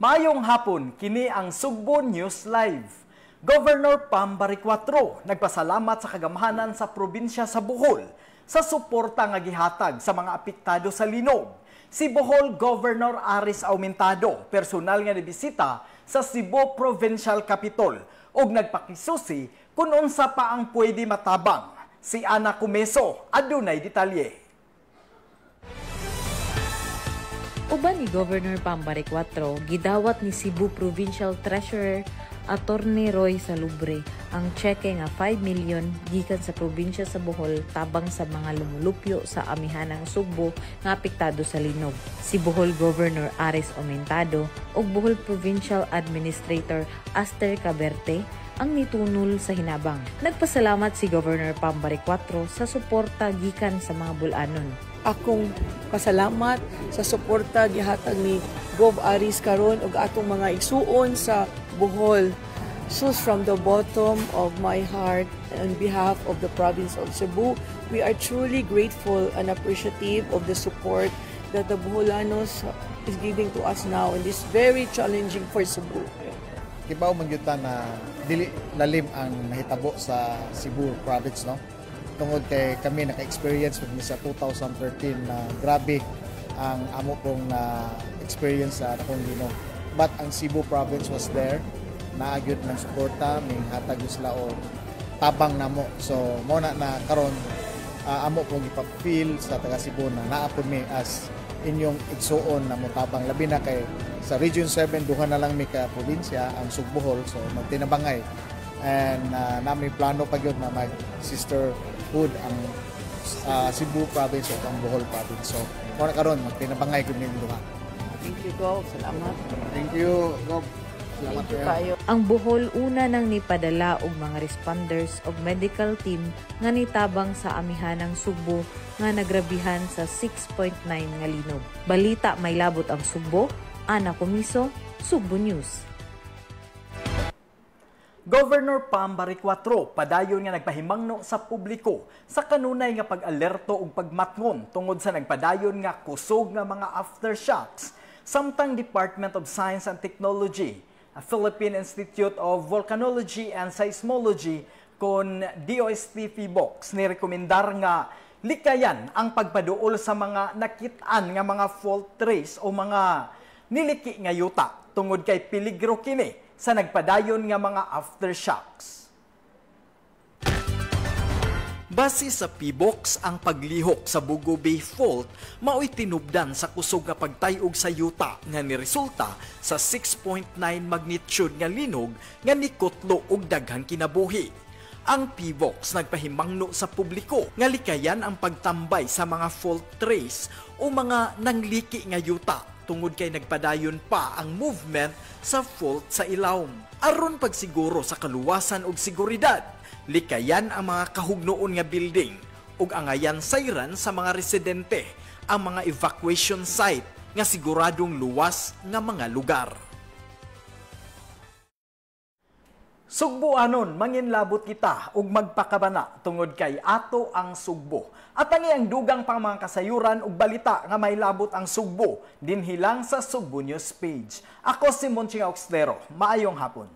Maayong hapon, kini ang Sugbo News Live. Governor Pam Baricuatro nagpasalamat sa kagamhanan sa probinsya sa Bohol sa suporta nga gihatag sa mga apektado sa linog. Si Bohol Governor Aris Aumentado personal nga nibisita sa Cebu Provincial Capitol ug nagpakisusi kung unsa pa ang pwede matabang. Si Ana Comeso adunay detalye. Uban ni Governor Pam Baricuatro, gidawat ni Cebu Provincial Treasurer Attorney Roy Salubre ang tseke nga 5 million gikan sa probinsya sa Bohol tabang sa mga lumulupyo sa amihanang Sugbo nga apektado sa linog. Si Bohol Governor Aris Aumentado ug Bohol Provincial Administrator Aster Caberte ang nitunol sa hinabang. Nagpasalamat si Governor Pam Baricuatro sa suporta gikan sa mga Bol-anon. Akong pasalamat sa suporta gihatag ni Gov Aris karon ug atong mga igsuon sa Bohol. So from the bottom of my heart, on behalf of the province of Cebu, we are truly grateful and appreciative of the support that the Boholanos is giving to us now in this very challenging for Cebu. Kibaw man gyud ta na dili lalim ang nahitabo sa Cebu province, no? Tungod kay kami naka-experience with sa 2013 na grabe ang amo pong na experience sa dakong linog. But ang Cebu province was there, naa gyud ng suporta, may hatag sila og tabang namo. So mo na na karon amo pong ipa-feel sa taga Cebu na naa pud mi as inyong igsuon na motabang, labi na kay sa Region 7 duha na lang mi ka probinsya ang Sugbohol, so magtinabangay and nami plano pa gyud na mag sisterhood ang Cebu province o ang Bohol province. So mo na karon magtinabangay gud ning duha. Thank you, Gov. Salamat. Thank you, Gov. Salamat. Thank you kayo. Ang Bohol una nang nipadala og mga responders og medical team nga nitabang sa amihanang Sugbo nga nagrabihan sa 6.9 nga linog. Balita may labot ang Sugbo, Ana Comiso, Sugbo News. Governor Pam Baricuatro padayon nga nagpahimangno sa publiko sa kanunay nga pag-alerto ug pagmatngon tungod sa nagpadayon nga kusog nga mga aftershocks, samtang Department of Science and Technology, Philippine Institute of Volcanology and Seismology kon DOST PHIVOLCS ni rekomendar nga likayan ang pagpaduol sa mga nakit-an nga mga fault trace o mga niliki nga yuta tungod kay peligro kini sa nagpadayon nga mga aftershocks. Base sa PHIVOLCS, ang paglihok sa Bogo Bay Fault mao'y tinubdan sa kusog nga pagtayog sa yuta nga niresulta sa 6.9 magnitude nga linog nga nikutlo og daghang kinabuhi. Ang PHIVOLCS nagpahimangno sa publiko nga likayan ang pagtambay sa mga fault trace o mga nangliki nga yuta tungod kay nagpadayon pa ang movement sa fault sa ilawom. Aron pagsiguro sa kaluwasan ug seguridad, likayan ang mga kahugnoon nga building ug angayan sayran sa mga residente ang mga evacuation site nga siguradong luwas nga mga lugar. Sugboanon, manginlabot kita ug magpakabana tungod kay ato ang Sugbo. At tangi ang dugang pang mga kasayuran ug balita nga may labot ang Sugbo dinhi lang sa Sugbo News page. Ako si Monching Auxlero. Maayong hapon.